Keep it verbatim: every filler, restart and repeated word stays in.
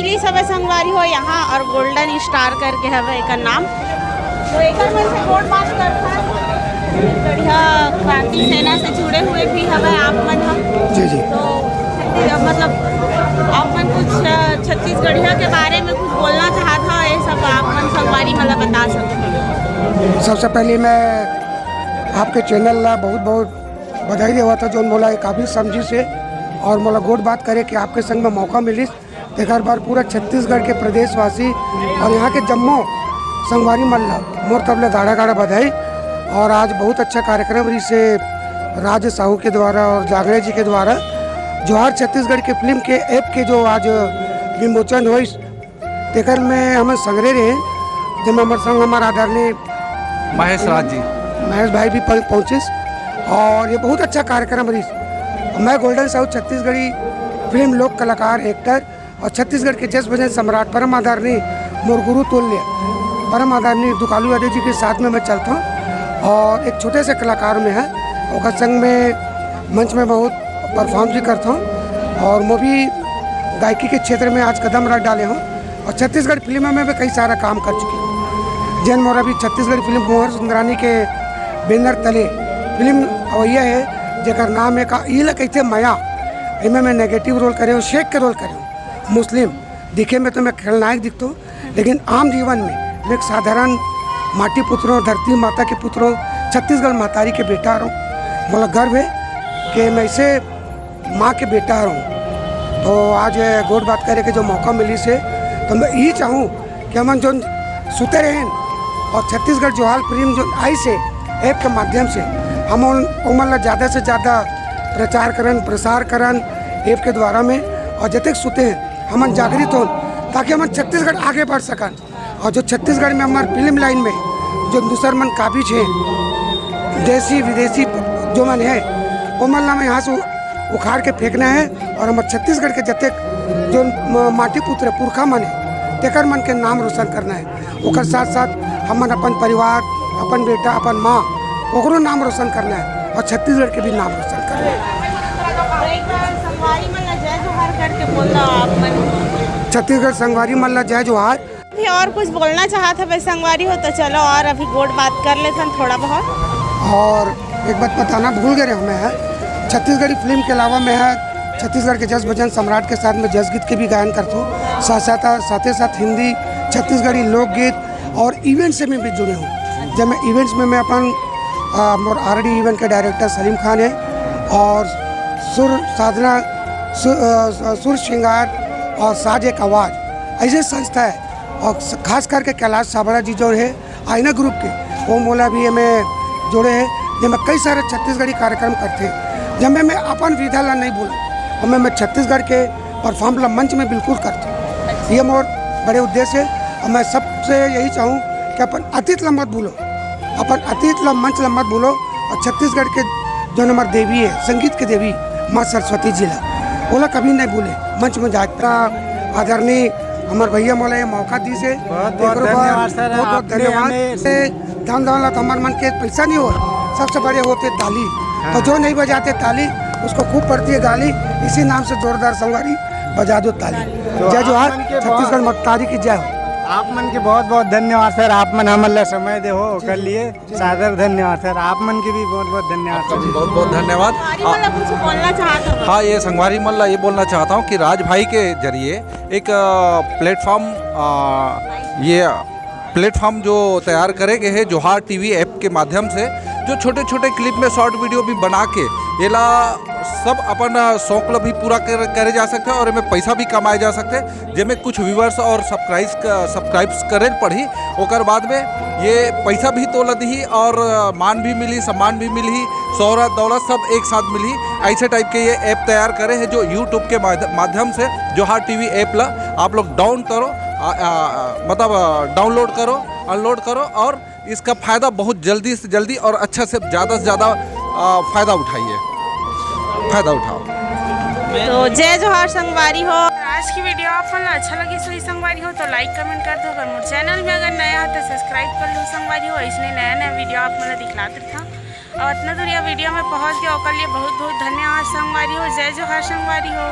Police हवे संगवारी हो यहाँ, और गोल्डन स्टार करके हवे एकर नाम। तो एकर मन से गोठ बात करथन। बढ़िया, क्रांति सेना से जुड़े हुए भी हवे आप मन ह। जी, जी। तो छत्तीस-, मतलब, आप मन कुछ, अ, छत्तीसगढ़िया के बारे में कुछ बोलना चाहत हव, ये सब आप मन संगवारी मन ला बता सकत हव। सबसे पहले मैं आपके चैनल ला बहुत बहुत बधाई देवत हव, जोन मोला ये काबिल समझिस हे और मोला गोठ बात करे के आपके संग में मौका मिलिस। तेकर बर पूरा छत्तीसगढ़ के प्रदेशवासी और यहाँ के जम्मो संगवारी मन ला मोर तरफ ले गाड़ा गाड़ा बधाई। और आज बहुत अच्छा कार्यक्रम रहिस हे राज साहू के द्वारा और जांगड़े जी के द्वारा। जोहार छत्तीसगढ़ के फिल्म के ऐप के जो आज विमोचन होइस, तेकर में हमन संगरे रहे, जेमा हमर संग हमर आदरणीय महेश राज जी। महेश भाई भी पहुं-, पहुंचिस और ये बहुत अच्छा कार्यक्रम रहिस। मैं गोल्डन साहू छत्तीसगढ़ी फिल्म लोक कलाकार, एक्टर और छत्तीसगढ़ के जस भजन सम्राट परम आदरणीय मोर गुरु तुल्य परम आदरणीय दुकालू यादव जी के साथ में मैं चलता हूँ और एक छोटे से कलाकार में है, ओकर संग में मंच में बहुत परफॉर्म भी करता हूँ और मैं भी गायकी के क्षेत्र में आज कदम रख डाले हूँ और छत्तीसगढ़ फिल्म में भी कई सारा काम कर चुके हूँ। जेन मोर अभी छत्तीसगढ़ फिल्म मोहर सुंदरानी के बैनर तले फिल्म अवैया है, जेकर नाम है का ई ला कहिथे मया। एमे मैं नेगेटिव रोल करे हूँ, शेख के रोल करे हूँ। मुस्लिम दिखे में तो मैं खलनायक दिखता हूँ, लेकिन आम जीवन में मैं एक साधारण माटी पुत्र हूँ, धरती माता के पुत्र हूँ, छत्तीसगढ़ महतारी के बेटा हूँ। मोला गर्व है कि मैं ऐसे माँ के बेटा हूँ। तो आज गोठ बात करे के जो मौका मिलिस हे, तो मैं यही चाहूँ कि हमन जोन सुते रहेन और छत्तीसगढ़ जोहार फिल्म जोन आइस हे ऐप के माध्यम से, हम उन, उमन ला ज़्यादा से ज़्यादा प्रचार करन, प्रसार करन ऐप के द्वारा में, और जतेक सुते हैं हमन जागृत होन, ताकि हमन छत्तीसगढ़ आगे बढ़ सकन। और जो छत्तीसगढ़ में हमार फिल्म लाइन में जो दूसर मन काबिज है, देसी विदेशी जो मन है, वो मन ला हमें यहाँ से उखाड़ के फेंकना है और हमार छत्तीसगढ़ के जतेक जो म-, माटी पुत्र पुरखा मन है, तेकर मन के नाम रोशन करना है। ओकर साथ साथ हमन अपन परिवार, अपन बेटा, अपन माँ, ओकरो नाम रोशन करना है और छत्तीसगढ़ के भी नाम रोशन करना है। एक बार संगवारी मन ला जय जोहार करके बोल दो आप मन। छत्तीसगढ़ संगवारी मन ला जय जोहार। अभी और कुछ बोलना चाहत हवे संगवारी हो तो चलो और अभी गोठ बात कर लेथन थोड़ा बहुत। और एक बात बताना भूल गए हमें है, छत्तीसगढ़ी फिल्म के अलावा मैं है छत्तीसगढ़ के जस भजन सम्राट के साथ में जस गीत के भी गायन करता हूँ, साथ साथ साथे साथ हिंदी, छत्तीसगढ़ी लोकगीत और इवेंट से मैं भी जुड़े हूँ। जब मैं इवेंट्स में मैं अपन, आ, मोर आरडी इवेंट के डायरेक्टर सलीम खान है और सुर साधना, सु-, आ, सुर श्रृंगार और साज एक आवाज़ ऐसे संस्था है। और स-, खास करके कैलाश साबरा जी जो है आईना ग्रुप के, वो मोला भी एमे जोड़े है, जेमे कई सारे छत्तीसगढ़ी कार्यक्रम करथे, जेमे मैं अपन विधा ला नहीं भूलूं, और मैं, मैं छत्तीसगढ़ के परफॉर्म ला मंच में बिल्कुल करथूं। ये मोर बड़े उद्देश्य है, और मैं सबसे यही चाहूँ कि अपन अतीत ला मत भूलो, अपन अतीत ला, मंच ला मत भूलो, और छत्तीसगढ़ के जो हमार देवी है, संगीत के देवी माँ सरस्वती जी ला, ओला कभी नहीं भूले, मंच में जाता। आदरणीय हमार भैया मोला ये मौका दी से, बहुत बहुत एकरो बर धन्यवाद सर, बहुत बहुत आपने धन्यवाद। हमें से धन दौलत हमार मन के पैसा नहीं हो, सबसे बड़े होते ताली। हाँ। तो जो नहीं बजाते ताली, उसको खूब पड़ती है गाली। इसी नाम से जोरदार संगवारी बजा दो ताली। तो जय आप जोहार, मन के बहुत छत्तीसगढ़ महतारी की जय हो। आप मन के बहुत बहुत धन्यवाद सर, आप मन हमन ला समय दे हो ओकर लिए। सादर धन्यवाद सर, आप मन के भी बहुत बहुत धन्यवाद आपका भी सर। बहुत बहुत धन्यवाद। संगवारी मन ला कुछ बोलना चाहत हव? हाँ, ये संगवारी मन ला ये बोलना चाहता हूँ कि राज भाई के जरिए एक, अ, प्लेटफॉर्म, अ, ये प्लेटफॉर्म जो तैयार करे गए हैं जोहार टीवी ऐप के माध्यम से, जो छोटे छोटे क्लिप में शॉर्ट वीडियो भी बना के एला सब अपन, अ, शौक ला भी पूरा कर, करे जा सकते हैं और एमे पैसा भी कमाए जा सकते हैं। जेमे कुछ व्यूअर्स और सब्सक्राइब, सब्सक्राइब्स करे पड़ही, ओकर बाद में ये पैसा भी तोला दिही और, अ, मान भी मिली, सम्मान भी मिली, शोहरत, दौलत सब एक साथ मिली। ऐसे टाइप के ये ऐप तैयार करे हैं जो यूट्यूब के माध-, माध्यम से जोहार टीवी ऐप ला आप लोग डाउन करो, आ, आ, मतलब, अ, डाउनलोड करो, अनलोड करो और इसका फ़ायदा बहुत जल्दी से जल्दी और अच्छा से ज़्यादा से ज़्यादा, आ, फ़ायदा उठाइए, फ़ायदा उठाओ। तो जय जोहार संगवारी हो। आज की वीडियो आप मन ला अच्छा लगे सही संगवारी हो तो लाइक कमेंट कर दो। अगर मोर चैनल में अगर नया हो तो सब्सक्राइब कर लो संगवारी हो, इसने नया नया वीडियो आप मन ला दिखलात रहिथंव। और इतना दूर ये वीडियो में पहुंच गया ओकर लिए बहुत बहुत धन्यवाद संगवारी हो। जय जोहार संगवारी हो।